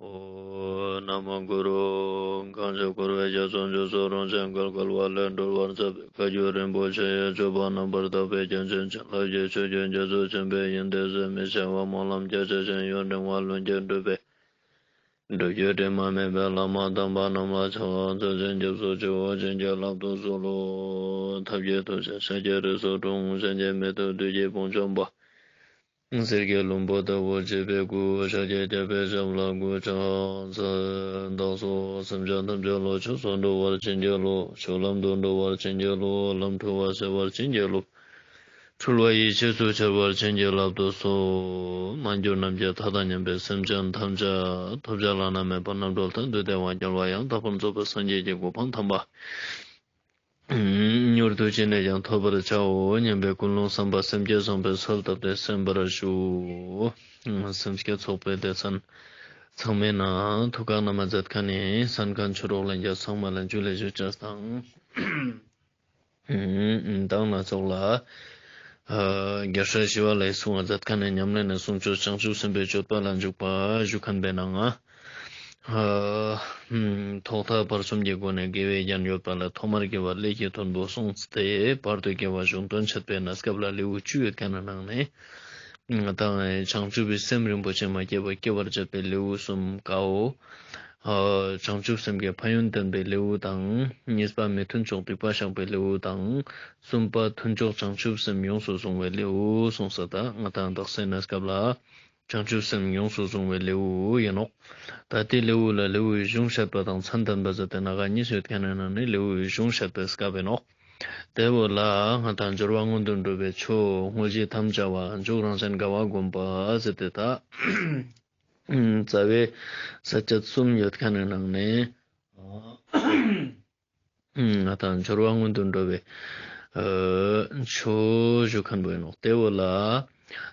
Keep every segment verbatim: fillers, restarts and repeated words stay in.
ཨོཾ་ན་མོ་གུ་རུ། གང་ཞིག་འཁོར་བའི་རྒྱ་མཚོ་མཇུག་སོགས་རང་བཞིན་བརྒལ་དཀའ་བ་ལས་སྒྲོལ་བར་མཛད་པའི་བཀའ་བརྒྱུད་རིན་པོ་ཆེ་ཡི་སྤྱོད་པ་རྣམ་པར་དག་པའི་རྒྱ་ཆེན་བྱིན་རླབས་ཀྱི་ཆུ་རྒྱུན་རྒྱ་མཚོ་ཆེན་པོའི་དབྱིངས་སུ་མི་ཤར་བར་སྨོན་ལམ་རྒྱ་ཆེ་ཞིང་ཡུན་རིང་བ་ལྷུན་གྱིས་གྲུབ་པའི་སྒྲུབ་བརྒྱུད་དྲི་མ་མེད་པའི་བླ་མ་དམ་པ་རྣམས་ལ་ཕྱག་འཚལ་ཞིང་སྐྱབས་སུ་མཆིའོ། བྱིན་གྱིས་བརླབ་ཏུ་གསོལ་ལོ། ཐབས་མཁས་ཐུགས་རྗེས་ཤཱཀྱའི་རིགས་སུ་འཁྲུངས། གཞན་གྱིས་མི་ཐུབ་བདུད་ཀྱི་དཔུང་འཇོམས་པ། གསེར་གྱི་ལྷུན་པོ་ལྟ་བུར་བརྗིད་པའི་སྐུ། ཤཱཀྱའི་རྒྱལ་པོའི་ཞབས་ལ་གུས་ཕྱག་འཚལ། བདག་སོགས་སེམས་ཅན་ཐམས་ཅད་བློ་ཆོས་སུ་འགྲོ་བར་བྱིན་གྱིས་རློབས། ཆོས་ལམ་དུ་འགྲོ་བར་བྱིན་གྱིས་རློབས། ལམ་འཁྲུལ་བ་སེལ་བར་བྱིན་གྱིས་རློབས། འཁྲུལ་བ་ཡེ་ཤེས་སུ་འཆར་བར་བྱིན་གྱིས་བརླབ་ཏུ་གསོལ། མ་གྱུར་ནམ་མཁའི་མཐའ་དང་མཉམ་པའི་སེམས་ཅན་ཐམས་ཅད་ཐོབ་བྱ་བླ་ན་མེད་པ་རྣམ་གྲོལ་མཐར་ཐུག་བདེ་བ་རྒྱལ་བ་ཡང་དག་པར་རྫོགས་པའི་སངས་རྒྱས་ཀྱི་གོ་འཕང་དམ་པ་མྱུར་དུ་ཅི་ནས་ཀྱང་ཐོབ་པར་བྱའོ་སྙམ་པའི་ཀུན་སློང་བསམ་པ་སེམས་བསྐྱེད་བཟང་པོས་གསལ་བཏབ་སྟེ་གསན་པར་ཞུ། སེམས་བསྐྱེད་ཚོགས་པའི་སྡེ་ཚན་ཚང་མའི་ནང་ཐུགས་ཁག་ན་མ་མཛད་མཁན་ནི་གསན་མཁན་ཆོས་གྲོགས་ལྷན་རྒྱས་ཚང་མ་ལ་འཇུ་ལེ་ཞུ་ཅེས་དང་། མདང་ན་ཚོགས་ལ་རྒྱལ་སྲས་ཞི་བ་ལྷས་གསུང་བ་མཛད་མཁན་ནི་ཉམས་ལེན་ནི་གསུང་ཆོས་བྱང་ཆུབ་སེམས་དཔའི་སྤྱོད་པ་ལ་འཇུག་པ་ཞུ་མཁན་པའི་ནང་ང་། ཐོག་མཐའ་བར་གསུམ་གྱི་སྒོ་ནས་དགེ་བའི་རྒྱན་ཡོད་པ་ལ་ཐོག་མར་དགེ་བ་ཀླད་ཀྱི་མཐོན་པོ་གསུངས་ཏེ་བར་དུ་དགེ་བ་གཞུང་དོན་འཆད་པའི་གནས་སྐབས་ལ་ལེའུ་བཅུ་ཡོད་མཁན་ནི་ནང་ནས། ང་དང་བྱང་ཆུབ་པའི་སེམས་རིན་པོ་ཆེ་མ་སྐྱེས་པ་སྐྱེ་བར་བྱེད་པའི་ལེའུ་གསུམ་ཀའོ། བྱང་ཆུབ་སེམས་ཀྱི་ཕན་ཡོན་བསྟན་པའི་ལེའུ་དང་། གཉིས་པ་མི་མཐུན་ཕྱོགས་སྡིག་པ་བཤགས་པའི་ལེའུ་དང་། གསུམ་པ་མཐུན་ཕྱོགས་བྱང་ཆུབ་སེམས་ཡོངས་སུ་བཟུང་བའི་ལེའུ་གསུངས་ས། ད་ང་དང་དག་སའི་གནས་སྐབས་ལ་བྱང་ཆུབ་སེམས་ཡོངས་སུ་བཟུང་བའི་ལེའུ་ཡིན་ནོག། ད་དེ་ལེའུ་ལ་ལེའུའི་གཞུང་བཤད་པ་དང་མཚན་བསྟན་པ་ཟེར་ཏེ་ན་ག་གཉིས་ཡོད་མཁན་ནི་ནང་ནས་ལེའུའི་གཞུང་བཤད་པའི་སྐབས་ཡིན་ནོག། དེ་བོ་ལ་ང་དང་སྦྱོར་བ་སྔོན་དུ་འགྲོ་བའི་ཆོས། དངོས་གཞི་དམ་བཅའ་བ། མཇུག་རང་གཞན་དགའ་བ་བསྒོམ་པ་ཟེར་ཏེ་ད་རྩ་བའི་ས་བཅད་གསུམ་ཡོད་མཁན་ནི་ནང་ནས་ང་དང་སྦྱོར་བ་སྔོན་དུ་འགྲོ་བའི་ཆོས་ཞུ་མཁན་པོ་ཡིན་ནོག། དེ་བོ་ལ་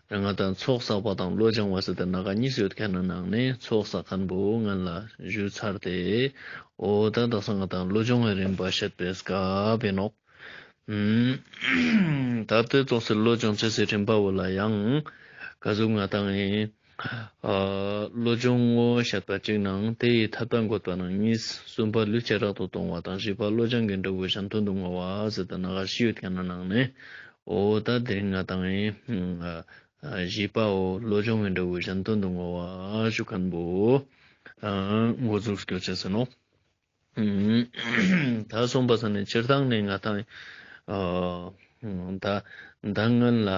ང་དང་ཚོགས་བསགས་པ་དང་བློ་སྦྱོང་བ་ཟེར་ཏེ་ན་ག་གཉིས་ཡོད་མཁན་ནི་ནང་ནས་ཚོགས་བསགས་མཁན་པོ་སྔན་ལ་ཞུས་ཚར་ཏེ། འོ་ད་དག་ས་ང་དང་བློ་སྦྱོང་བའི་རིམ་པ་བཤད་པའི་སྐབས་ཡིན་ནོག། ད་ལྟའི་ཚོགས་སི་བློ་སྦྱོང་བྱེད་སའི་རིམ་པ་བོ་ལ་ཡང་ག་ཟུག་ང་དང་ཡིན། བློ་སྦྱོང་ངོ་བོ་བཤད་པ་གཅིག་ནང་དེ་ཡི་ཐད་པ་འགོད་པ་ནང་གཉིས། གསུམ་པ་ལུས་བྱེ་བྲག་ཏུ་གཏོང་བ་དང་། བཞི་པ་བློ་སྦྱོང་གི་འབྲས་བུ་གཞན་དོན་དུ་བསྔོ་བ་ཟེར་ཏེ་ན་ག་བཞི་ཡོད་མཁན་ནི་ནང་ནས། འོ་ད་དེ་རིང་ང་དང་ཡིན། བཞི་པའོ་བློ་སྦྱོང་གི་འབྲས་བུ་གཞན་དོན་དུ་བསྔོ་བ་ཞུ་མཁན་པོ་འགོ་འཛུགས་སྐྱོར་བྱས་ཟེར་ནོག། ད་སོང་པ་ས་ནས་སྤྱིར་བཏང་ནས་ང་དང་ད་ད་སྔན་ལ་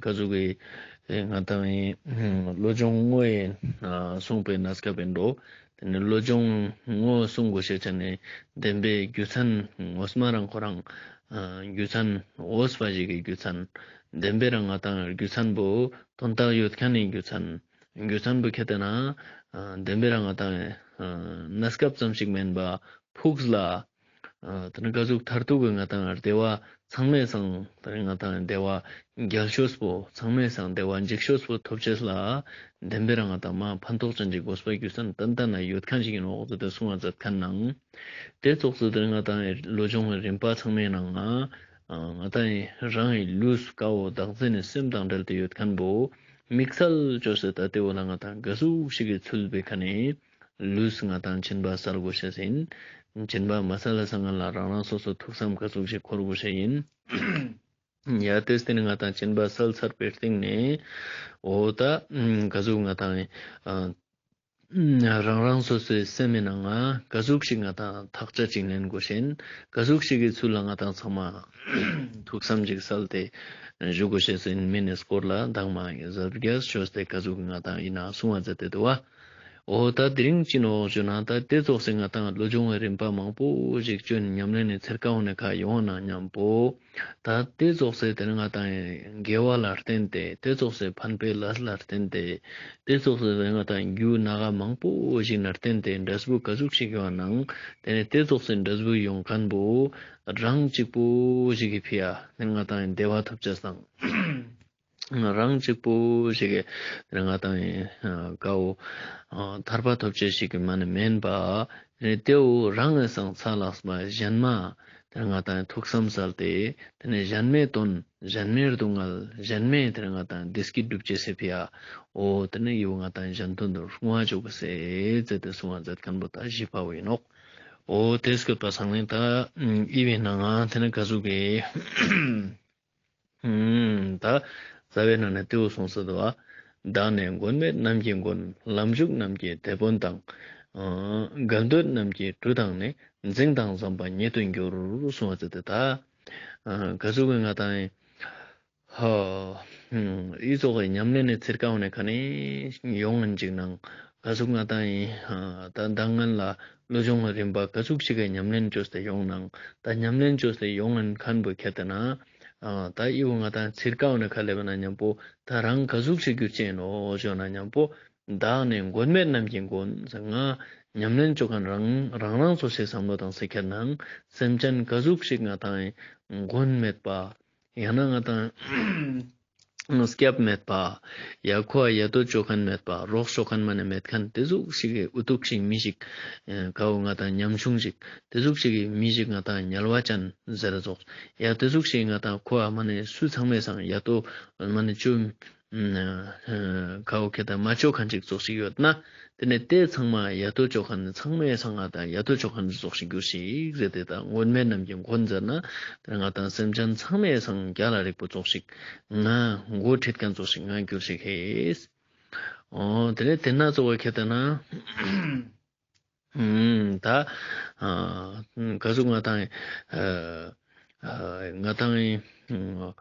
ག་ཟུག་གི་ང་དང་བློ་སྦྱོང་ངོ་བོ་གསུངས་པའི་གནས་སྐབས་ཡིན་འགྲོ། དེ་ནས་བློ་སྦྱོང་ངོ་བོ་གསུང་དགོས་ཤེས་ཆ་ནས་བདེན་པའི་རྒྱུ་མཚན་ངོ་མ་རང་ཁོ་རང་རྒྱུ་མཚན་འོས་པ་ཞིག་གི་རྒྱུ་མཚན་བདེན་པའི་རང་ང་དང་རྒྱུ་མཚན་པོ་དོན་དག་ཡོད་མཁན་ནི་རྒྱུ་མཚན། རྒྱུ་མཚན་པོ་ཁྱེད་དེ་ན་བདེན་པའི་རང་ང་དང་གནས་སྐབས་ཙམ་ཞིག་མིན་པ་ཕུགས་ལ་དེ་ནི་ག་ཟུག་མཐར་ཐུག་གི་ང་དང་བདེ་བ་ཚང་མའི་སང་དེ་ནི་ང་དང་བདེ་བ་རྒྱལ་ཤོས་པོ་ཚང་མའི་སང་བདེ་བ་འཇིགས་ཤོས་པོ་ཐོབ་ཅེས་ལ་བདེན་པའི་རང་ང་དང་མ་ཕན་ཐོགས་ཅན་གྱི་དགོས་པ་རྒྱུ་མཚན་ཏན་ཏན་ན་ཡོད་མཁན་ཞིག་ཡིན་ནོག་ཟེར་ཏེ་གསུང་བ་མཛད་མཁན་ནང་། དེ་ཙོགས་སུ་དེ་ནི་ང་དང་བློ་སྦྱོང་གི་རིམ་པ་ཚང་མའི་ནང་ང་ང་དང་རང་གི་ལུས་ཀ་བོ་བདག་འཛིན་ནི་སེམས་དང་འབྲེལ་ཏེ་ཡོད་མཁན་པོ། དམིགས་བསལ་ཅོས་ཏེ་ད་དེ་བོ་ལ་ང་དང་ག་ཟུག་ཞིག་གི་ཚུལ་བའི་ཁ་ནས་ལུས་ང་དང་སྦྱིན་པ་སལ་དགོས་ཤེས་ཡིན། སྦྱིན་པ་མ་སལ་ལ་སྔ་ལ་རང་རང་སོ་སོ་ཐུགས་བསམ་ག་ཟུག་ཞིག་འཁོར་དགོས་ཤེས་ཡིན། ཡ་དེ་སྟེང་ནས་ང་དང་སྦྱིན་པ་སལ་ཚར་བའི་སྟེང་ནས་འོ་ད་ག་ཟུག་ང་དང་རང་རང་སོ་སོའི་སེམས་མི་ནང་ང་ག་ཟུག་ཞིག་ང་དང་ཐག་ཆ་ཅིག་ལེན་དགོས་ཤེས་ཡིན། ག་ཟུག་ཞིག་གི་ཚུལ་ལ་ང་དང་ཚང་མ་ཐུགས་བསམ་ཅིག་སལ་ཏེ་བཞུགས་དགོས་ཤེས་ཡིན་མིན་ནི་སྐོར་ལ་མདང་མ་ཡི་ཟབ་རྒྱས་ཅོས་ཏེ་ག་ཟུག་གི་ང་དང་ཡིན་ན་གསུང་བ་མཛད་དེ་འདུག་བ། འོ་ད་དེ་རིང་ཅི་ནོག་ཞུ་ན་ད་དེ་ཙོགས་སེ་ང་དང་བློ་སྦྱོང་བའི་རིམ་པ་མང་པོ་ཞིག་ཅོ་ཡིན། ཉམས་ལེན་ནི་ཚེར་ཀ་འོ་ནས་ཁ་ཡོང་ན་མཉམ་པོ། ད་དེ་ཙོགས་སེ་དེ་ནི་ང་དང་དགེ་བ་ལ་བརྟེན་ཏེ་དེ་ཙོགས་སེ་ཕན་པའི་ལས་ལ་བརྟེན་ཏེ་དེ་ཙོགས་སེ་དེ་ནི་ང་དང་རྒྱུ་ན་ག་མང་པོ་ཞིག་ན་བརྟེན་ཏེ་འབྲས་བུ་ག་ཟུག་ཞིག་ཡོང་ནང་དེ་ནི་དེ་ཙོགས་སེ་འབྲས་བུ་ཡོང་མཁན་པོ་རང་གཅིག་པོ་ཞིག་གི་ཕི་ཡ་དེ་ནི་ང་དང་བདེ་བ་ཐོབ་ཅེས་དང་། རང་གཅིག་པོ་ཞིག་གི་དེ་ནི་ང་དང་ཀ་བོ་ཐར་པ་ཐོབ་ཅེས་ཞིག་གི་མ་ནི་མེན་པ། དེ་བོ་རང་ངི་སང་ཚ་ལགས་པ་གཞན་མ་ དེ་ང་ཏང་ཐུགས་བསམ་སལ་ཏེ་དེ་ནས་གཞན་མའི་དོན་གཞན་མའི་སྡུག་བསྔལ་གཞན་མའི་དེ་ང་ཏང་བདེ་སྐྱིད་སྒྲུབ་ཅེས་སི་ཕི་ཡ་འོ་དེ་ནས་ཡིའུ་ང་ཏང་གཞན་དོན་དུ་བསྔོ་བ་ཅོ་གི་སེ་ཟེར་ཏེ་གསུང་བ་མཛད་མཁན་པོ་ད་བཞི་པ་བོ་ཡིན་ནོག། འོ་དེ་སྐད་པ་སང་ནི་ད་ཨི་བའི་ནང་ང་དེ་ནས་ག་ཟུག་གི་ད་རྩ་བའི་ནང་ནས་དེའུ་གསུངས་སོ་དོ། བདག་ནི་མགོན་མེད་རྣམས་ཀྱི་མགོན། ལམ་ཞུགས་རྣམས་ཀྱི་དེད་དཔོན་དང་། ཨ་འགལ་འདོད་རྣམས་ཀྱི་གྲུ་དང་ནི། འཛིང་དང་ཟམ་པ་ཉིད་དུ་འགྱུར། གསུངས་པ་ཟེར་ཏེ་ད། ཨ་ག་ཟུག་གི་ང་ཏང་ཧ་ཨི་ཙོགས་ཀྱི་ཉམས་ལེན་ནི་ཚིར་ཀ་འོ་ནས་ཁ་ནས་ཡོང་ངན་ཅིག་ནང་ག་ཟུག་ང་ཏང་ཡིན་ད་མདང་ངན་ལ་བློ་སྦྱོང་རིམ་པ་ག་ཟུག་ཞིག་གི་ཉམས་ལེན་བཅོས་ཏེ་ཡོང་ནང་ད་ཉམས་ལེན་བཅོས་ཏེ་ཡོང་ངན་མཁན་པོ་ཁྱེད་དེ་ན། ཨ་ད་ཨི་བོ་ང་ཏང་ཚིར་ཀ་འོ་ནས་ཁ་ལེབ་ན་མཉམ་པོ་ད་རང་ག་ཟུག་ཞིག་གྱུར་ཅེས་ནོ་ཞོ་ན་མཉམ་པོ་བདག་ནི་མགོན་མེད་རྣམས་ཀྱི་མགོན་ཟེར་ང་ཉམས་ལེན་བཅོ་མཁན་རང་རང་རང་སོ་སོའི་བསམ་བློ་དང་སེ་ཁྱེར་ནང་སེམས་ཅན་ག་ཟུག་ཞིག་ང་ཏང་མགོན་མེད་པ་ཡང་ན་ང་ཏང་སྐྱབས་མེད་པ། ཡ་ཁོ་ཡ་ཏོ་ཅོ་མཁན་མེད་པ། རོགས་ཅོ་མཁན་མ་ནེ་མེད་མཁན་དེ་ཟུག་ཞིག་གི་འུ་ཐུག་ཞིག་མི་ཞིག་ཨེ་ཀ་བོ་ང་ཏང་ཉམ་ཆུང་ཞིག་དེ་ཟུག་ཞིག་གི་མི་ཞིག་ང་ཏང་དམྱལ་བ་ཅན་ཟེར་ར་ཙོགས། ཡ་དེ་ཟུག་ཞིག་ང་ཏང་ཁོ་ཨ་མ་ནེ་སུ་ཚང་མའི་སང་ཡ་ཏོ་མ་ནེ་ཅོ་ཨེ་ཀ་བོ་ཁེ་ཏ་མ་ཅོ་མཁན་ཞིག་ཙོགས་ཞིག་ཡོད་ན། དེ་ནེ་དེ་ཚང་མ་ཡ་ཏོ་ཅོ་མཁན་ཚང་མའི་སང་ང་ཏང་ཡ་ཏོ་ཅོ་མཁན་ཙོགས་ཞིག་གྱུར་ཞིག་ཟེར་ཏེ་ད་མགོན་མེད་རྣམས་ཀྱི་མགོན་ཟེར་ན། དེ་ང་ཏང་སེམས་ཅན་ཚང་མའི་སང་རྒྱལ་ལ་རིག་པོ་ཙོགས་ཤིག་ང་མགོ་ཁྲིད་མཁན་ཙོགས་ཤིག་ང་གྱུར་ཞིག་ཧེ། འོ་དེ་ནེ་དེ་ན་ཙོགས་ཁེ་ཏ་ན། ཨུམ་ད་ཨ་ག་ཟུག་ང་ཏང་ཨ་ཨ་ང་ཏང་ཨ་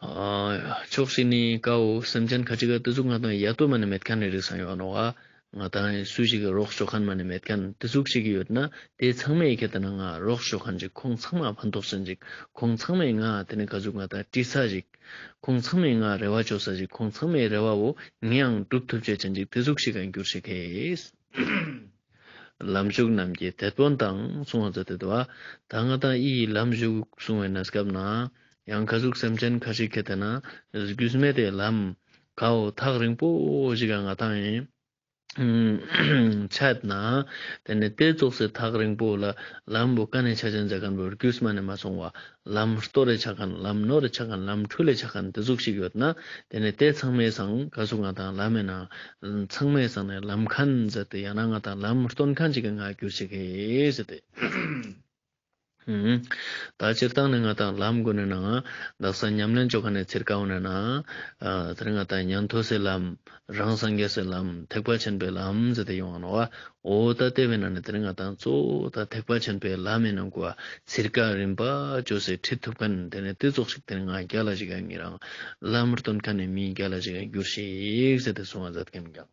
ཨ་ཕྱོགས་ཤིག་ནེ་ཀ་བོ་སེམས་ཅན་ཁ་ཅིག་ག་དེ་ཟུག་ང་ཏང་ཡ་ཏོ་མ་ནེ་མེད་མཁན་ནི་རིགས་སང་ཡོད་ནོག་ཨ། ང་ཏང་སུ་ཞིག་གི་རོགས་ཅོ་མཁན་མ་ནེ་མེད་མཁན་དེ་ཟུག་ཞིག་ཡོད་ན་དེ་ཚང་མའི་ཁེ་ཏ་ན་ང་རོགས་ཅོ་མཁན་ཅིག་ཁོང་ཚང་མ་ཕན་ཐོགས་ཅན་ཅིག་ཁོང་ཚང་མའི་ང་དེ་ནེ་ག་ཟུག་ང་ཏང་དྲི་ས་ཞིག་ཁོང་ཚང་མའི་ང་རེ་བ་ཅོ་ས་ཞིག་ཁོང་ཚང་མའི་རེ་བ་བོ་ངས་ཡང་སྒྲུབ་ཐུབ་ཅེས་ཅན་ཅིག་དེ་ཟུག་ཞིག་ག་གྱུར་ཞིག་ཧེ། ལམ་ཞུགས་རྣམས་ཀྱི་དེད་དཔོན་དང་གསུངས་པ་ཟེར་ཏེ་དུག་པ། ད་ང་ཏང་ཨི་ལམ་ཞུགས་གསུངས་པའི་གནས་སྐབས་ན་ཡང་ག་ཟུག་སེམས་ཅན་ཁ་ཅིག་ཁེ་ཏ་ན་རྒྱུས་མེད་དེ་ལམ་ཀ་བོ་ཐག་རིང་པོ་ཞིག་ག་ང་ཏང་ཡིན་ཆད་ན། དེ་ནེ་དེ་ཙོགས་སེ་ཐག་རིང་པོ་ལ་ལམ་བོ་ཀ་ནེ་ཆ་ཅན་ཟེར་མཁན་བོ་རྒྱུས་མ་ནེ་མ་སོང་བ། ལམ་སྟོད་རེ་ཆ་མཁན་ལམ་ནོར་རེ་ཆ་མཁན་ལམ་འཕྲུལ་ལེ་ཆ་མཁན་དེ་ཟུག་ཞིག་ཡོད་ན། དེ་ནེ་དེ་ཚང་མའི་སང་ག་ཟུག་ང་ཏང་ལམ་མེད་ན་ཚང་མའི་སང་ནེ་ལམ་མཁན་ཟེར་ཏེ་ཡང་ན་ང་ཏང་ལམ་སྟོན་མཁན་ཅིག་ག་ང་གྱུར་ཞིག་ཧེ་ཟེར་ཏེ། ཨུམ། ད་སྤྱིར་བཏང་ནེ་ང་ཏང་ལམ་གོ་ནེ་ན་ང་དག་ས་ཉམས་ལེན་ཅོ་མཁན་ནི་ཚིར་ཀ་འོ་ནེ་ན་ཨ་དེ་རིང་ང་ཏང་ཉན་ཐོས་སི་ལམ་རང་སངས་རྒྱས་སི་ལམ་ཐེག་པ་ཆེན་པོའི་ལམ་ཟེར་ཏེ་ཡོང་ང་ནོག་པ། འོ་ད་དེ་བས་ན་ནི་དེ་རིང་ང་ཏང་གཙོ་བོ་ད་ཐེག་པ་ཆེན་པོའི་ལམ་མེ་ནང་གོ་ཚིར་ཀ་རིམ་པ་ཅོས་སེ་ཁྲིད་ཐུབ་མཁན་དེ་ནེ་དེ་ཙོགས་ཤིག་དེ་རིང་ང་རྒྱལ་ལ་ཞིག་ག་ངེ་རང་ལམ་སྟོན་མཁན་ནི་མི་རྒྱལ་ལ་ཞིག་ག་གྱུར་ཞིག་ཟེར་ཏེ་གསུང་བ་མཛད་མཁན་ཀྱང་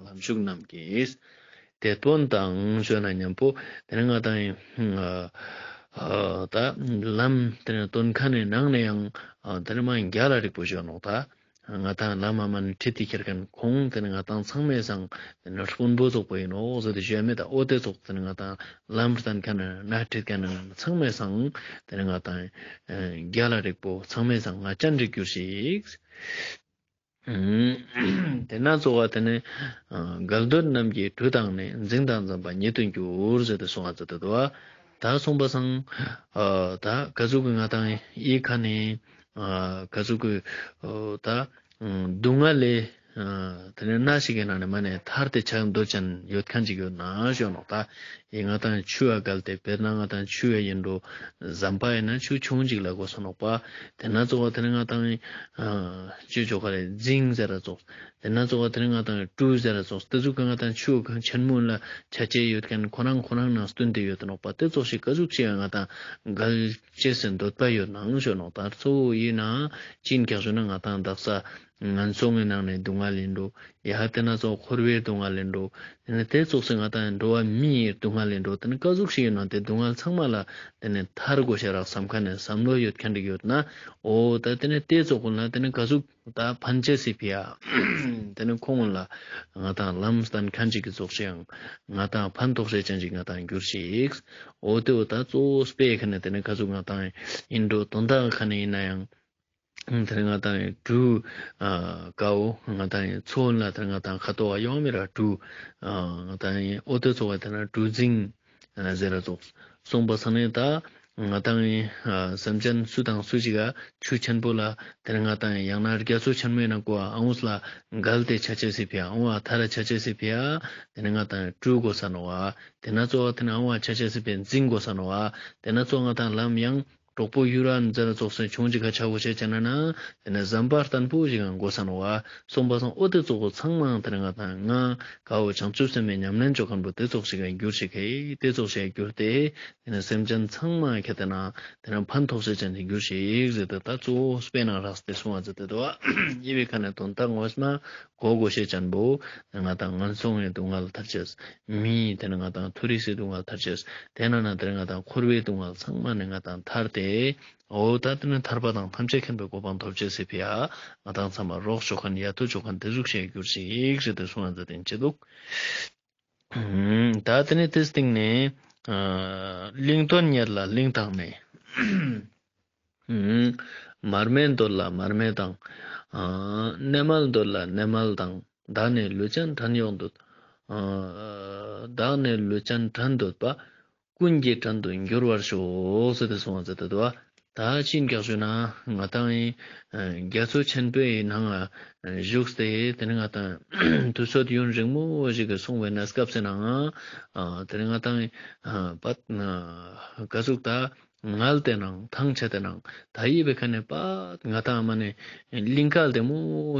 ལམ་ཞུགས་རྣམས་ཀྱི་དེད་དཔོན་དང་ཞུ་ན་མཉམ་པོ་དེ་ནེ་ང་ཏང་ཨ་ཨ་ད་ལམ་དེ་ནེ་སྟོན་མཁན་ནི་ནང་ནེ་ཡང་ཨ་དེ་ནེ་མ་རྒྱལ་ལ་རིག་པོ་ཞུ་ནོག་ད། ང་ཏང་ལམ་མ་མ་ནེ་ཁྲིད་དེ་ཁྱེར་མཁན་ཁོང་དེ་ནེ་ང་ཏང་ཚང་མའི་སང་དེ་ནེ་དཔོན་པོ་ཙོགས་པོ་ཡིན་ནོག་ཟེར་ཏེ་ཞུ་ཡ་མེད་ད། འོ་དེ་ཙོགས་དེ་ནེ་ང་ཏང་ལམ་སྟོན་མཁན་ནི་ན་ཁྲིད་མཁན་ནི་ཚང་མའི་སང་དེ་ནེ་ང་ཏང་རྒྱལ་ལ་རིག་པོ་ཚང་མའི་སང་ང་ཅན་རིག་གྱུར་ཞིག་དེ་ན་གཙོ་བོ་དེ་ནི་འགལ་འདོད་རྣམས་ཀྱི་གྲུ་དང་ནི། འཛིང་དང་ཟམ་པ་ཉིད་དུ་འགྱུར་ཟེར་ཏེ་གསུངས་པ་ཟེར་ཏེ་དུག་པ། ད་གསུངས་པ་སང་ད་ག་ཟུག་གི་ང་ཏང་ཨི་ཁ་ནེ་ག་ཟུག་གི་ད་སྡུག་བསྔལ་ལས་དེ་ནེ་ན་ཞིག་གི་ནང་ནེ་མ་ནེ་ཐར་ཏེ་ཆ་འདོད་ཅན་ཡོད་མཁན་ཅིག་ཡོད་ན་ཞུ་ནོག་ད། ཨི་ང་ཏང་ཆུ་བ་བརྒལ་ཏེ་དཔེར་ན་ང་ཏང་ཆུ་བ་ཡིན་འགྲོ། ཟམ་པ་ཡིན་ན་ཆུ་ཆུང་ཅིག་ལ་གོ་སོ་ནོག་པ། དེ་ན་གཙོ་བོ་དེ་ནི་ང་ཏང་ཨ་ཆུ་ཆོ་ག་རེ་འཛིང་ཟེར་ར་ཙོགས། དེ་ན་གཙོ་བོ་དེ་ནི་ང་ཏང་གྲུ་ཟེར་ར་ཙོགས། དེ་ཟུག་གི་ང་ཏང་ཆུ་གང་ཆེན་མོ་ལ་ཆ་ཅེས་ཡོད་མཁན་ཁོ་རང་ཁོ་རང་ནང་སྟུན་ཏེ་ཡོད་ནོག་པ། དེ་ཙོགས་ཤིག་ག་ཟུག་ཅིག་ང་ཏང་འགལ་ཅེས་སི་འདོད་པ་ཡོད་ནང་ཞུ་ནོག་ད། གཙོ་བོ་ཡིན་ན་ཅི་ཡིན་ཀྱག་ཞུ་ན་ང་ཏང་དག་ས་ངན་སོང་གི་ནང་ནེ་སྡུག་བསྔལ་ཡིན་འགྲོ། ཡ་དེ་ན་ཙོགས་འཁོར་བའི་སྡུག་བསྔལ་ཡིན་འགྲོ། དེ་ནེ་དེ་ཙོགས་སེ་ང་ཏང་འགྲོ་བ་མིའི་སྡུག་བསྔལ་ཡིན་འགྲོ། དེ་ནེ་ག་ཟུག་ཞིག་ཡིན་ན་དེ་སྡུག་བསྔལ་ཚང་མ་ལ་དེ་ནེ་ཐར་དགོས་ཤ་རག་བསམ་མཁན་ནི་བསམ་བློ་ཡོད་མཁན་ཅིག་ཡོད་ན། འོ་ད་དེ་ནེ་དེ་ཙོགས་ཀུན་ལ་དེ་ནེ་ག་ཟུག་ད་ཕན་ཅེས་སི་ཕི་ཡ། དེ་ནེ་ཁོང་ཀུན་ལ་ང་ཏང་ལམ་སྟོན་མཁན་ཅིག་གི་ཙོགས་ཤིག་ཡང་ང་ཏང་ཕན་ཐོགས་ཤེས་ཅན་ཅིག་ང་ཏང་གྱུར་ཞིག་འོ་དེ་འོ་ད་གཙོ་བོ་དཔེ་ཁ་ནེ་དེ་ནེ་ག་ཟུག་ང་ཏང་ཡིན་འགྲོ་དོན་དག་ཁ་ནེ་ཡིན་ན་ཡང་། དེ་ནེ་ང་ཏང་གྲུ་ཨ་ཀ་བོ་ང་ཏང་ཚོ་ལ་དེ་ནེ་ང་ཏང་ཁ་ཏོ་བ་ཡོང་མི་ར་གྲུ་ཨ་ང་ཏང་འོ་དེ་ཚོ་བ་དེ་ན་གྲུ་འཛིང་ཨ་ཟེར་ར་ཙོགས་གསུངས་པ་སང་ནེ་ད་ ང་ཏང་ཨ་སེམས་ཅན་སུ་དང་སུ་ཞིག་ག་ཆུ་ཆེན་པོ་ལ་དེ་ནེ་ང་ཏང་ཡང་ན་རྒྱ་མཚོ་ཆེན་མོའི་ནང་གོ་ཨ་འུ་ལ་འགལ་ཏེ་ཆ་ཅེས་སི་ཕི་ཡ་འུ་ཨ་ཐར་ཆ་ཅེས་སི་ཕི་ཡ་དེ་ནེ་ང་ཏང་དྲུལ་གོས་ས་ནོག་པ། དེ་ན་ཚོ་དེ་ནེ་འུ་ཨ་ཆ་ཅེས་སི་ཕི་ཡ་འཛིང་གོས་ས་ནོག་པ། དེ་ན་ཚོ་ང་ཏང་ལམ་ཡང་གྲོགས་པོ་ཡུ་ར་ན་ཛ་ན་ཙོགས་སེ་ཆུང་ཅིག་ཁ་ཆ་གོས་ཤེས་ཅན་ན་དེ་ནེ་ཟམ་པ་བརྟན་པོ་ཞིག་གང་གོས་ས་ནོག་པ། སོང་པ་སང་འོ་དེ་ཙོགས་པོ་ཚང་མ་དེ་ནེ་ང་ཏང་ང་ཀ་བོ་བྱང་ཆུབ་སེམས་དཔའི་ཉམས་ལེན་ཅོ་མཁན་པོ་དེ་ཙོགས་ཤིག་ག་འགྱུར་ཞིག་ཧེ། དེ་ཙོགས་ཤིག་ག་འགྱུར་ཏེ་དེ་ནེ་སེམས་ཅན་ཚང་མ་ཁྱེར་ཏེ་ན་དེ་ནེ་ཕན་ཐོགས་ཤེས་ཅན་ཞིག་འགྱུར་ཞིག་ཟེར་ཏེ་ད་གཙོ་བོ་དཔེ་ནང་རགས་ཏེ་གསུང་བ་ཟེར་ཏེ་དོ། ཡི་བའི་ཁ་ནེ་དོན་དག་ངོ་མ་གོ་གོས་ཤེས་ཅན་པོ་ང་ཏང་ངན་སོང་གི་སྡུག་བསྔལ་ཐར་ཅེས། མི་དེ་ནེ་ང་ཏང་མཐོ་རིས་སི་སྡུག་བསྔལ་ཐར་ཅེས། དེ་ན་ན་དེ་ནེ་ང་ཏང་འཁོར་བའི་སྡུག་བསྔལ་ཚང་མ་ནེ་ང་ཏང་ཐར་ཏེ། འོ་ད་དེ་ནེ་ཐར་པ་དང་ཐམས་ཅད་མཁྱེན་པའི་གོ་འཕང་ཐོབ་ཅེས་སི་ཕི་ཡ་ང་ཏང་ཚང་མ་རོགས་ཅོ་མཁན་ཡ་ཏོ་ཅོ་མཁན་དེ་ཟུག་ཤིག་ག་འགྱུར་ཞིག་ཟེར་ཏེ་གསུང་བ་ཟེར་ཏེ་ཅི་འདུག་ད་དེ་ནེ་དེ་སྟིང་ནེ་ཨ་གླིང་དོན་གཉེར་ལ་གླིང་དང་ནི། མར་མེ་འདོད་ལ་མར་མེ་དང་། ཨ་གནས་མལ་འདོད་ལ་གནས་མལ་དང་། བདག་ནི་ལུས་ཅན་བྲན་གཡོག་འདོད། ཨ་བདག་ནི་ལུས་ཅན་བྲན་འདོད་པ། ཀུན་གྱི་བྲན་དུ་འགྱུར་བར་ཤོག་ཟེར་ཏེ་གསུང་བ་ཟེར་ཏེ་དོ། ད་ཅི་ཀྱག་ཞུ་ན་ང་ཏང་ཨེ་རྒྱ་མཚོ་ཆེན་པོའི་ནང་ང་བཞུགས་ཏེ་དེ་ནེ་ང་ཏང་དུས་ཚོད་ཡུན་རིང་མོ་ཞིག་གི་སོང་བའི་གནས་སྐབས་སི་ནང་ང་ཨ་དེ་ནེ་ང་ཏང་ཨེ་ཨ་པད་ཨ་ག་ཟུག་ད་ངལ་ཏེ་ནང་ཐང་ཆད་དེ་ནང་ད་ཡི་བའི་ཁ་ནེ་པད་ང་ཏང་མ་ནེ་གླིང་ཀ་ལྡེ་མོ་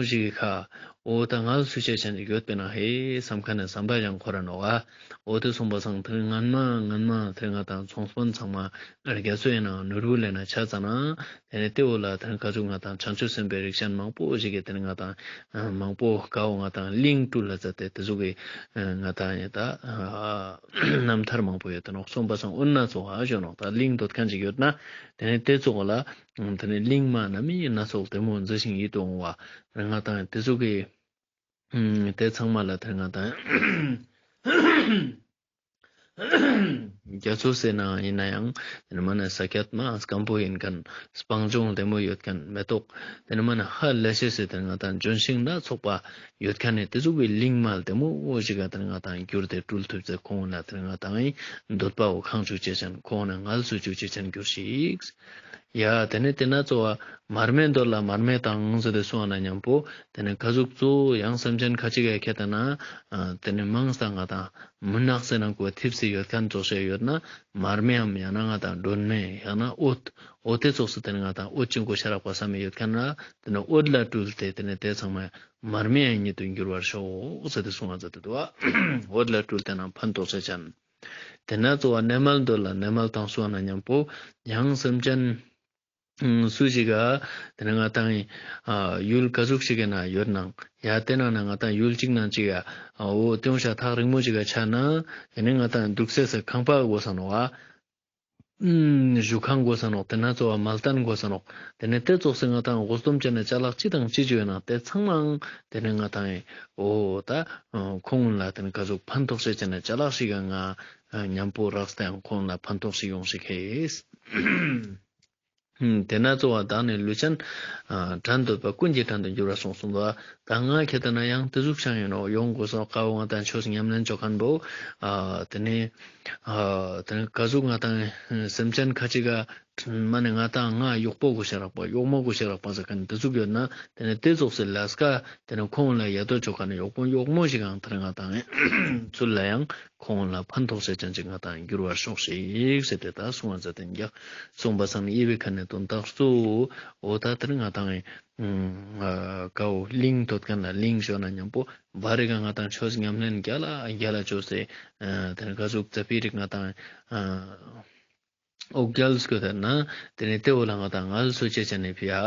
ཞིག་གི་ཁ་འོ་ད་ངལ་གསོ་ཅེས་ཅན་ཞིག་ཡོད་པའི་ནང་ཧེ་བསམ་ཁ་ནེ་བསམ་པ་ཡང་འཁོར་ར་ནོག་པ། འོ་དེ་སོང་པ་སང་དེ་སྔན་མ་སྔན་མ་དེ་ང་ཏང་ཚོང་དཔོན་ཚང་མ་རྒྱ་མཚོའི་ནང་ནོར་བུ་ལེན་ན་ཆ་ཙ་ན་དེ་ནེ་དེ་འོ་ལ་དེ་ག་ཟུག་ང་ཏང་བྱང་ཆུབ་སེམས་དཔའི་རིགས་ཅན་མང་པོ་ཞིག་གི་དེ་ནེ་ང་ཏང་མང་པོ་ག་འོ་ང་ཏང་གླིང་སྤྲུལ་ལ་མཛད་དེ་དེ་ཟུག་གི་ང་ཏང་ཡ་ད་རྣམ་ཐར་མང་པོ་ཡོད་དེ་ནོག་སོང་པ་སང་འོ་ན་ཚོ་ཧ་ཞོ་ནོག་ད་གླིང་འདོད་མཁན་ཞིག་ཡོད་ན་དེ་ནེ་དེ་ཚོ་ལ་དེ་ནེ་གླིང་མ་ན་མི་སྣ་ཚོགས་ལྡེ་མོ་མཛེས་ཤིང་ཡིད་དུ་འོང་བ་ང་ཏང་དེ་ཟུག་གི་ཨུམ་དེ་ཚང་མ་ལ་དེ་ང་ཏང་རྒྱ་མཚོ་ཟེར་ན་ཡིན་ན་ཡང་དེ་ནེ་མ་ནེ་ས་ཁྱད་མ་སྐམ་པོ་ཡིན་མཁན་སྤང་ལྗོངས་ལྡེ་མོ་ཡོད་མཁན་མེ་ཏོག་དེ་ནེ་མ་ནེ་ཧ་ལས་ཤེས་སི་དེ་ང་ཏང་ལྗོན་ཤིང་སྣ་ཚོགས་པ་ཡོད་མཁན་ནི་དེ་ཟུག་གི་གླིང་མ་ལྡེ་མོ་ཞིག་ག་དེ་ང་ཏང་གྱུར་ཏེ་སྤྲུལ་ཐུབ་ཚེ་ཁོང་ལ་དེ་ང་ཏང་འདོད་པ་བོ་ཁེངས་བཅུག་ཅེས་ཅན་ཁོང་ལ་ངལ་གསོ་བཅུག་ཅེས་ཅན་གྱུར་ཞིག་ཡ་དེ་ནེ་དེ་ན་གཙོ་བོ་མར་མེ་འདོད་ལ་མར་མེ་དང་ཟེར་ཏེ་གསུང་བ་ན་མཉམ་པོ་དེ་ནེ་ག་ཟུག་གཙོ་བོ་ཡང་སེམས་ཅན་ཁ་ཅིག་ག་ཁྱེར་ཏེ་ན་ཨ་དེ་ནེ་མང་སྟེ་ང་ཏང་མུན་ནག་ཟེར་ན་གོ་ཐིབས་སེ་ཡོད་མཁན་ཙོགས་ཤིག་ཡོད་ན་མར་མེའམ་ཡང་ན་ང་ཏང་སྒྲོན་མེ་ཡང་ན་འོད་འོ་དེ་ཙོགས་སེ་དེ་ནེ་ང་ཏང་འོད་ཅན་གོ་ཤ་རག་པ་བསམ་མེ་ཡོད་མཁན་ན་དེ་ནེ་འོད་ལ་སྤྲུལ་ཏེ་དེ་ནེ་དེ་ཚང་མ་མར་མེ་ཡང་ཉིད་དུ་འགྱུར་བར་ཤོག་ཟེར་ཏེ་གསུང་བ་མཛད་དེ་འདུག་པ། འོད་ལ་སྤྲུལ་ཏེ་ན་ཕན་ཐོགས་ཤེས་ཅན། དེ་ན་གཙོ་བོ་གནས་མལ་འདོད་ལ་གནས་མལ་དང་གསུང་བ་ན་མཉམ་པོ་ཡང་སེམས་ཅན་སུ་ཞིག་ག་དེ་ནེ་ང་ཏང་ཨ་ཡུལ་ག་ཟུག་ཞིག་གི་ནང་ཡོད་ནང་ཡ་དེ་ནང་ན་ང་ཏང་ཡུལ་གཅིག་ནང་གཅིག་ཡ་འོ་དེ་ཡོང་ཤ་ཐག་རིང་མོ་ཞིག་ག་ཆ་ན་ཡ་ནི་ང་ཏང་འདུག་སའི་ཁང་པ་དགོས་ས་ནོག་པ། ཨུམ་བཞུགས་ཁང་དགོས་ས་ནོག་དེ་ན་གཙོ་བོ་མལ་སྟན་དགོས་ས་ནོག་དེ་ནེ་དེ་ཙོགས་སེ་ང་ཏང་དགོས་འདོད་ཅན་ནི་ཅ་ལག་ཅི་དང་ཅི་ཅི་ཡོད་ན་དེ་ཚང་མའང་དེ་ནེ་ང་ཏང་ཨེ་འོ་ད་ཁོང་ལ་དེ་ནེ་ག་ཟུག་ཕན་ཐོགས་ཤེས་ཅན་ནི་ཅ་ལག་ཞིག་ག་ང་མཉམ་པོ་རགས་ཏེ་ཡང་ཁོང་ལ་ཕན་ཐོགས་ཤིག་ཡོང་ཞིག་ཧེ། ཨུམ་དེ་ན་གཙོ་བོ་བདག་ནི་ལུས་ཅན་ཨ་བྲན་འདོད་པ་ཀུན་གྱི་བྲན་དུ་འགྱུར་བར་ཤོག་གསུངས་པ། ད་ང་ཁྱེར་ཏེ་ན་ཡང་དེ་ཟུག་ཤང་ཡིན་ནོག་ཡོང་དགོས་སོ་ཀ་བོ་ང་ཏང་ཆོས་ཉམས་ལེན་ཅོ་མཁན་པོ་ཨ་དེ་ནེ་ཨ་དེ་ནེ་ག་ཟུག་ང་ཏང་སེམས་ཅན་ཁ་ཅིག་ག་མ་ནེ་ང་ཏང་ང་གཡོག་པོ་དགོས་ཤ་རག་པ་གཡོག་མོ་དགོས་ཤ་རག་པ་ཟེར་མཁན་དེ་ཟུག་ཡོད་ན་དེ་ནེ་དེ་ཙོགས་སེ་ལས་ཀ་དེ་ནེ་ཁོང་ལ་ཡ་ཏོ་ཅོ་མཁན་གཡོག་པོ་གཡོག་མོ་ཞིག་གང་དེ་ནེ་ང་ཏང་ཚུལ་ལ་ཡང་ཁོང་ལ་ཕན་ཐོགས་ཤེས་ཅན་ཅིག་ང་ཏང་འགྱུར་བར་ཤོག་ཤིག་ཟེར་ཏེ་ད་གསུང་བ་མཛད་དེ་འདུག་གསུངས་པ་སང་ཡི་བའི་ཁ་ནེ་དོན་དག་གཙོ་བོ་འོ་ད་དེ་ནེ་ང་ཏང་ཨ་ཀ་བོ་གླིང་འདོད་མཁན་ལ་གླིང་ཞུ་ན་མཉམ་པོ་བར་རི་ག་ང་ཏང་ཆོས་ཉམས་ལེན་རྒྱལ་ལ་རྒྱལ་ལ་ཅོས་སེ་ཨ་དེ་ནེ་ག་ཟུག་ཙ་པིག་རིག་ང་ཏང་ཨ་འོ་རྒྱལ་སྐྱོད་དེ་ན་དེ་ནེ་དེ་འོ་ལ་ང་ཏང་ངལ་གསོ་ཅེས་ཅན་ནི་ཕི་ཡ་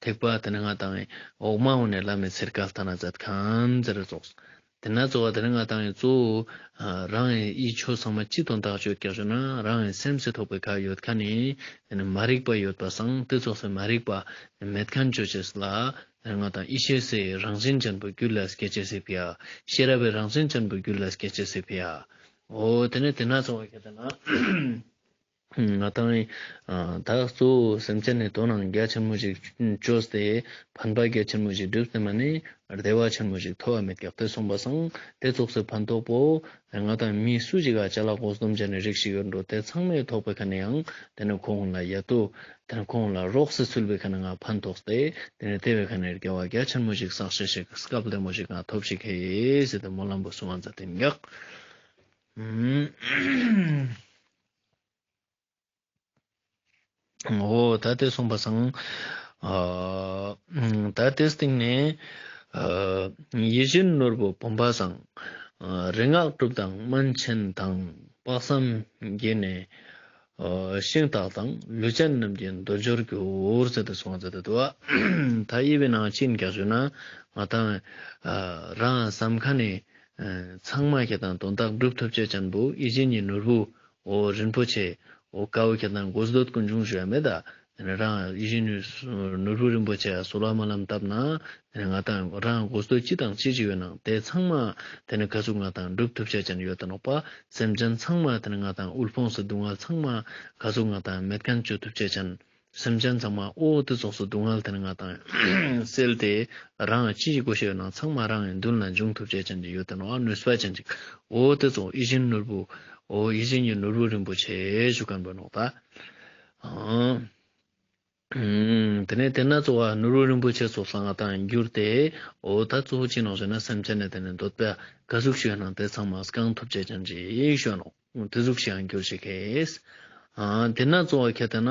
ཐེག་པ་དེ་ནེ་ང་ཏང་འོག་མ་འོ་ནེ་བླ་མའི་ཚེར་ཀ་ལྟ་ན་མཛད་མཁན་ཟེར་ར་ཙོགས། དེ་ན་གཙོ་བོ་དེ་ནེ་ང་ཏང་གཙོ་བོ་ཨ་རང་གི་ཆོས་ཚང་མ་ཅི་དོན་དག་ཅོ་ཀྱག་ཞུ་ན་རང་གི་སེམས་སི་ཐོག་པའི་ཁ་ཡོད་མཁན་ནི་དེ་ནེ་མ་རིག་པ་ཡོད་པ་སང་དེ་ཙོགས་སེ་མ་རིག་པ་མེད་མཁན་ཅོ་ཅེས་ལ་དེ་ནེ་ང་ཏང་ཡེ་ཤེས་སི་རང་བཞིན་ཅན་པོ་རྒྱུད་ལ་སྐྱེ་ཅེས་སི་ཕི་ཡ་ཤེས་རབ་བི་རང་བཞིན་ཅན་པོ་རྒྱུད་ལ་སྐྱེ་ཅེས་སི་ཕི་ཡ། འོ་དེ་ནེ་དེ་ན་གཙོ་བོ་ཁྱེར་ཏེ་ན། ང་ཏང་ཨ་ད་གཙོ་བོ་སེམས་ཅན་ནི་དོན་ནང་རྒྱ་ཆེན་མོ་ཞིག་བཅོས་ཏེ་ཕན་པ་རྒྱ་ཆེན་མོ་ཞིག་བསྒྲུབས་ཏེ་མ་ནི་བདེ་བ་ཆེན་མོ་ཞིག་ཐོབ་པ་མེད་ཀྱག། དེ་སོང་པ་སང་དེ་ཙོགས་སི་ཕན་ཐོགས་པོ་ང་ཏང་མི་སུ་ཞིག་ག་ཅ་ལག་དགོས་འདོད་ཅན་ནི་རིགས་ཤིག་ཡོད་འགྲོ། དེ་ཚང་མས་ཐོགས་པའི་ཁ་ནས་ཡང་དེ་ནི་ཁོང་ལ་ཡ་ཏོ་དེ་ནི་ཁོང་ལ་རོགས་སུ་ཚུལ་བའི་ཁ་ནས་ང་ཕན་ཐོགས་ཏེ་དེ་ནི་དེ་བའི་ཁ་ནས་དགེ་བ་རྒྱ་ཆེན་མོ་ཞིག་བསགས་ཤེས་ཤིག་སྐབས་ལེ་མོ་ཞིག་ང་ཐོབ་ཤིག་ཧེ་ཟེར་ཏེ་སྨོན་ལམ་པོ་གསུང་བ་མཛད་དེ་ཡིན་ཀྱག། འོ་ད་དེ་སོང་པ་སང་ཨ་ད་དེ་སྟེང་ནས་ཨ་ཡིད་བཞིན་ནོར་བུ་བུམ་པ་བཟང་། ཨ་རིག་སྔགས་གྲུབ་དང་སྨན་ཆེན་དང་། དཔག་བསམ་བརྒྱུད་ནས་ཨ་ཤིང་དག་དང་། ལུས་ཅན་རྣམས་ཀྱི་འདོད་འཇོར་གྱུར། ཟེར་ཏེ་གསུངས་ཏེ་འདུག་པ། ད་ཡི་བའི་ནང་ཅི་ཡིན་ཀྱག་ཞུ་ན་ང་ཏང་ཨ་རང་བསམ་ཁ་ནས་ཨ་ཚང་མ་ཁྱེད་དང་དོན་དག་སྒྲུབ་ཐུབ་ཅེས་ཅན་པོ་ཡིད་བཞིན་གྱི་ནོར་བུ་འོ་རིན་པོ་ཆེ་འོ་ཀ་བོ་ཁྱེད་དང་དགོས་འདོད་ཀུན་འབྱུང་ཞུ་ཡ་མེད་ད། དེ་ནས་རང་ཡིད་བཞིན་ནོར་བུ་རིན་པོ་ཆེ་གསོལ་བ་སྨོན་ལམ་བཏབ་ན་དེ་ནས་ང་ཏང་རང་དགོས་འདོད་ཅི་དང་ཅི་ཅི་ཡོད་ནང་དེ་ཚང་མ་དེ་ནས་ག་ཟུག་ང་ཏང་སྒྲུབ་ཐུབ་ཅེས་ཅན་ཡོད་དེ་ནོག་པ། སེམས་ཅན་ཚང་མ་དེ་ནས་ང་ཏང་དབུལ་ཕོངས་སུ་སྡུག་བསྔལ་ཚང་མ་ག་ཟུག་ང་ཏང་མེད་མཁན་བཅོ་ཐུབ་ཅེས་ཅན། སེམས་ཅན་ཚང་མ་འོ་དེ་ཙོགས་སུ་སྡུག་བསྔལ་དེ་ནས་ང་ཏང་སེལ་ཏེ་རང་ཅི་ཞིག་དགོས་ཤེས་ཡོད་ནང་ཚང་མ་རང་གི་མདུན་ལ་འབྱུང་ཐུབ་ཅེས་ཅན་ཅིག་ཡོད་དེ་ནོག། ནུས་པ་ཅན་ཅིག་འོ་དེ་ཙོགས་ཡིད་བཞིན་ནོར་བུ་འོ་ཡིད་བཞིན་གྱི་ནོར་བུ་རིན་པོ་ཆེ་ཞུ་མཁན་པོ་ནོག་ད། ཨང་། ཨང་། དེ་ནས་དེ་ན་གཙོ་བོ་ནོར་བུ་རིན་པོ་ཆེ་ཙོགས་ལ་ང་ཏང་གྱུར་ཏེ་འོ་ད་གཙོ་བོ་ཅི་ནོག་ཟེར་ན་སེམས་ཅན་ནི་དེ་ནས་འདོད་པ་ག་ཟུག་ཞིག་ཡོད་ནང་དེ་ཚང་མ་སྐང་ཐུབ་ཅེས་ཅན་ཅིག་ཞུ་ནོག། དེ་ཟུག་ཞིག་ཡང་གྱུར་ཅིག་གེ། ཨ་དེ་ན་གཙོ་བོ་ཁྱེད་དེ་ན་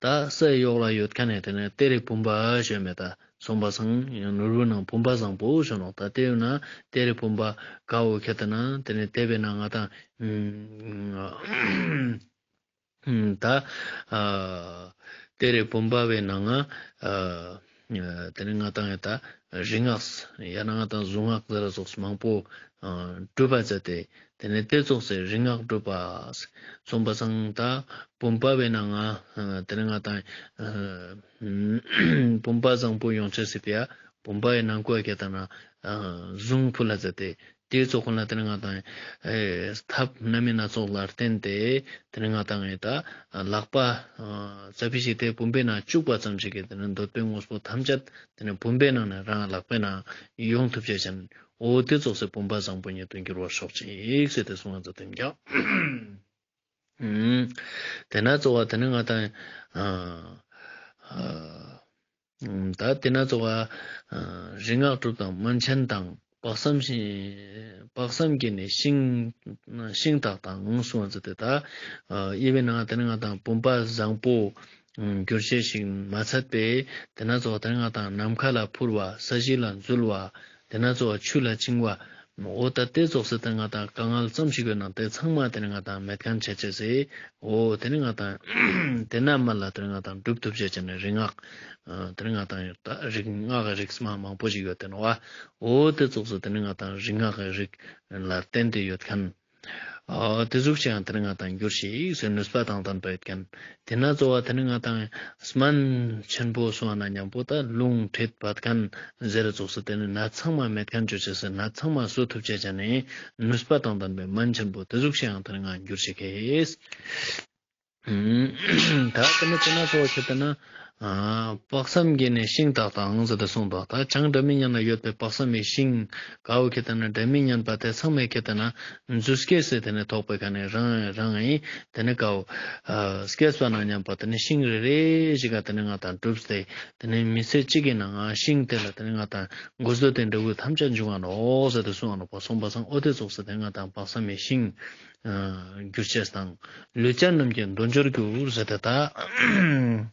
ད་ས་ཡོག་ལ་ཡོད་མཁན་ནི་དེ་ནས་གཏེར་རི་བུམ་པ་ཞུ་མེད་ད། སོང་པ་སང་ནོར་བུ་ནང་བུམ་པ་བཟང་པོ་ཞུ་ནོག། ད་དེ་ཡོད་ན་གཏེར་རི་བུམ་པ་ག་བོ་ཁྱེད་དེ་ན་དེ་ནས་དེ་བས་ན་ང་ཏང་ད་ཨ་གཏེར་རི་བུམ་པ་བའི་ནང་ང་ཨ་དེ་ནས་ང་ཏང་ཡ་ད་རིག་སྔགས་ཡང་ན་ང་ཏང་གཟུངས་སྔགས་ཟེར་ར་ཙོགས་མང་པོ་ཨ་སྒྲུབ་པ་མཛད་དེ་དེ་ནས་དེ་ཙོགས་སེ་རིག་སྔགས་སྒྲུབ་པ། སོང་པ་སང་ད་བུམ་པ་བའི་ནང་ང་ཨ་དེ་ནས་ང་ཏང་ཨ་བུམ་པ་བཟང་པོ་ཡོང་ཅེས་སི་ཕི་ཡ་བུམ་པ་བའི་ནང་ཁོ་ཁྱེད་དེ་ན་ཨ་གཟུངས་ཕུལ་ལ་མཛད་དེ། དེ་ཙོགས་ཀུན་ལ་དེ་ནས་ང་ཏང་ཨེ་ཐབས་སྣ་མིན་སྣ་ཚོགས་ལ་བརྟེན་ཏེ་དེ་ནས་ང་ཏང་ཨེ་ད་ལག་པ་ཨ་ཙ་པིག་ཞིག་དེ་བུམ་པའི་ནང་བཅུག་པ་ཙམ་ཞིག་གིས་དེ་ནས་འདོད་པའི་དངོས་པོ་ཐམས་ཅད་དེ་ནས་བུམ་པའི་ནང་ནས་རང་ལག་པའི་ནང་ཡོང་ཐུབ་ཅེས་ཅན། འོ་དེ་ཙོགས་སེ་བུམ་པ་བཟང་པོ་ཉིད་དུ་འགྱུར་བར་ཤོག་ཅིག་ཟེར་ཏེ་གསུངས་པ་མཛད་དེ་ཡིན་ཀྱག། ཨུམ། དེ་ན་གཙོ་བོ་དེ་ནས་ང་ཏང་ཨ་ཨ་ཨུམ། ད་དེ་ན་གཙོ་བོ་ཨ་རིག་སྔགས་གྲུབ་དང་སྨན་ཆེན་དང་། དཔག་བསམ་ཤིང་དཔག་བསམ་གྱི་ནི་ཤིང་ཤིང་དག་དང་གསུངས་པ་མཛད་དེ་ད་ཨ་ཡི་བའི་ནང་ང་དེ་ནས་ང་ཏང་བུམ་པ་བཟང་པོ་ཨུམ་གྱུར་ཅེས་ཤིག་མ་ཚད་པས་དེ་ན་གཙོ་བོ་དེ་ནས་ང་ཏང་ནམ་མཁའ་ལ་འཕུར་བ་ས་གཞི་ལ་འཛུལ་བ་དེ་ན་གཙོ་བོ་ཆུ་ལ་བྱིང་བ། འོ་ད་དེ་ཙོགས་སེ་དེ་ང་ཏང་དཀའ་ངལ་ཙམ་ཞིག་ཡོད་ན་དེ་ཚང་མ་དེ་ནས་ང་ཏང་མེད་མཁན་ཆ་ཅེས་སེ། འོ་དེ་ནས་ང་ཏང་དེ་ན་མ་ལ་དེ་ནས་ང་ཏང་སྒྲུབ་ཐུབ་ཅེས་ཅན་ནི་རིག་སྔགས་ཨ་དེ་ནས་ང་ཏང་ཡོད་ད་རིག་སྔགས་རིགས་མ་མང་པོ་ཞིག་ཡོད་དེ་ནོག་པ། འོ་དེ་ཙོགས་སེ་དེ་ནས་ང་ཏང་རིག་སྔགས་རིགས་ལ་བརྟེན་ཏེ་ཡོད་མཁན། འོ་དེ་ཟུག་ཅིག་ཡང་དེ་ནས་ང་ཏང་གྱུར་ཅིག་ཟེར་ནུས་པ་དང་ལྡན་པ་ཡོད་མཁན། དེ་ན་གཙོ་བོ་དེ་ནས་ང་ཏང་སྨན་ཆེན་པོ་གསུངས་པ་ན་མཉམ་པོ་ད་རླུང་མཁྲིས་བད་ཀན་ཟེར་ཙོགས་སེ་དེ་ནས་ནད་ཚང་མ་མེད་མཁན་ཅོ་ཅེས་སེ་ནད་ཚང་མ་གསོ་ཐུབ་ཅེས་ཅན་ནི་ནུས་པ་དང་ལྡན་པའི་སྨན་ཆེན་པོ་དེ་ཟུག་ཅིག་ཡང་དེ་ནས་ང་གྱུར་ཅིག་གེ། ད་དེ་ནས་དེ་ན་གཙོ་བོ་ཁྱེད་དེ་ན་ཨ་དཔག་བསམ་གྱི་ནི་ཤིང་དག་དང་ཟེར་ཏེ་གསུངས་འདུག། ད་བྱང་སྒྲ་མི་སྙན་ན་ཡོད་པའི་དཔག་བསམ་གྱི་ཤིང་ག་བོ་ཁྱེད་དེ་ན་སྒྲ་མི་སྙན་པ་དེ་ཚང་མས་ཁྱེད་དེ་ན་རྫུས་སྐྱེས་སེ་དེ་ནས་ཐོགས་པའི་ཁ་ནས་རང་རང་ཡིན་དེ་ནས་ག་བོ་ཨ་སྐྱེས་པ་ན་མཉམ་པ་དེ་ནས་ཤིང་རེ་རེ་ཞིག་ག་དེ་ནས་ང་ཏང་གྲུབ་སྟེ་དེ་ནས་མི་ཚེ་གཅིག་གི་ནང་ང་ཤིང་དེ་ལ་དེ་ནས་ང་ཏང་དགོས་འདོད་དེ་འབྲས་བུ་ཐམས་ཅད་འབྱུང་ང་ནོག་ཟེར་ཏེ་གསུངས་ནོག་པ། སོང་པ་སང་འོ་དེ་ཙོགས་སེ་དེ་ནས་ང་ཏང་དཔག་བསམ་གྱི་ཤིང་ཨ་གྱུར་ཅེས་དང་། ལུས་ཅན་རྣམས་ཀྱི་འདོད་འཇོར་གྱུར་ཟེར་ཏེ་ད།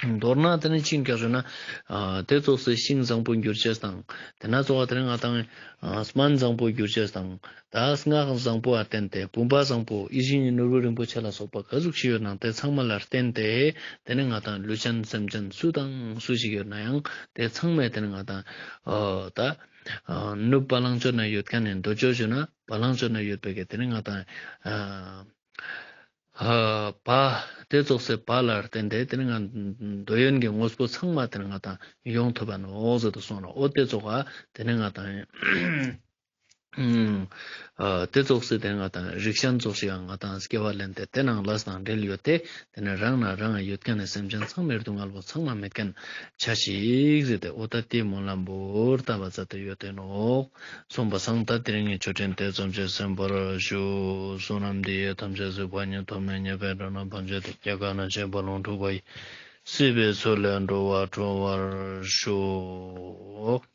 མདོར་ན་དེ་ནས་ཅི་ཡིན་ཀྱག་ཞུ་ན། ཨ་དེ་ཙོགས་སེ་ཤིང་བཟང་པོ་གྱུར་ཅེས་དང་། དེ་ན་གཙོ་བོ་དེ་ནས་ང་ཏང་ཨ་སྨན་བཟང་པོ་གྱུར་ཅེས་དང་། ད་སྔགས་བཟང་པོ་ལ་བརྟེན་ཏེ་བུམ་པ་བཟང་པོ་ཡིད་བཞིན་གྱི་ནོར་བུ་རིན་པོ་ཆེ་ལ་སོགས་པ་ག་ཟུག་ཅིག་ཡོད་ན་དེ་ཚང་མ་ལ་བརྟེན་ཏེ་དེ་ནས་ང་ཏང་ལུས་ཅན་སེམས་ཅན་སུ་དང་སུ་ཞིག་ཡོད་ན་ཡང་དེ་ཚང་མས་དེ་ནས་ང་ཏང་ཨ་ད་ཨ་ནུབ་བ་ལང་སྤྱོད་ན་ཡོད་མཁན་ནི་འདོད་འཇོ་ཞུ་ན་བ་ལང་སྤྱོད་ན་ཡོད་པའི་གི་དེ་ནས་ང་ཏང་ཨ་ཨ་བ་དེ་ཙོགས་སེ་བ་ལ་བརྟེན་ཏེ་དེ་ནས་ང་འདོད་ཡོན་གྱི་དངོས་པོ་ཚང་མ་དེ་ནས་ང་ཏང་ཡོང་ཐུབ་པ་ནོག་ཟེར་ཏེ་གསུངས་ནོག། འོ་དེ་ཙོགས་ཨ་དེ་ནས་ང་ཏང་ ཨ་དེ་ཙོགས་སེ་དེ་ང་དང་རིགས་ཅན་ཙོགས་ཤིག་ང་དང་སྐྱེ་བ་ལེན་ཏེ་དེ་ནང་ལས་དང་འབྲེལ་ཡོད་དེ། དེ་ནས་རང་ན་རང་ཡོད་མཁན་ནི་སེམས་ཅན་ཚང་མའི་སྡུག་བསྔལ་པོ་ཚང་མ་མེད་མཁན་ཆ་ཞིག་ཟེར་ཏེ། འོ་ད་དེའི་སྨོན་ལམ་པོ་བཏབ་པ་ཙ་དེ་ཡོད་དེ་ནོག། གསུངས་པ་སང་ད་དེ་རིང་གི་ཆོས་འབྲེལ་དེ་ཙམ་ཞིག་གསན་པར་ཞུ། བསོད་ནམས་འདི་ཡིས་ཐམས་ཅད་གཟིགས་པ་ཉིད། ཐོབ་ནས་ཉེས་པའི་དགྲ་རྣམས་ཕམ་བྱས་ཏེ། སྐྱེ་རྒ་ན་འཆིའི་རྦ་ཀློང་འཁྲུགས་པ་ཡི། སྲིད་པའི་མཚོ་ལས་འགྲོ་བ་སྒྲོལ་བར་ཤོག།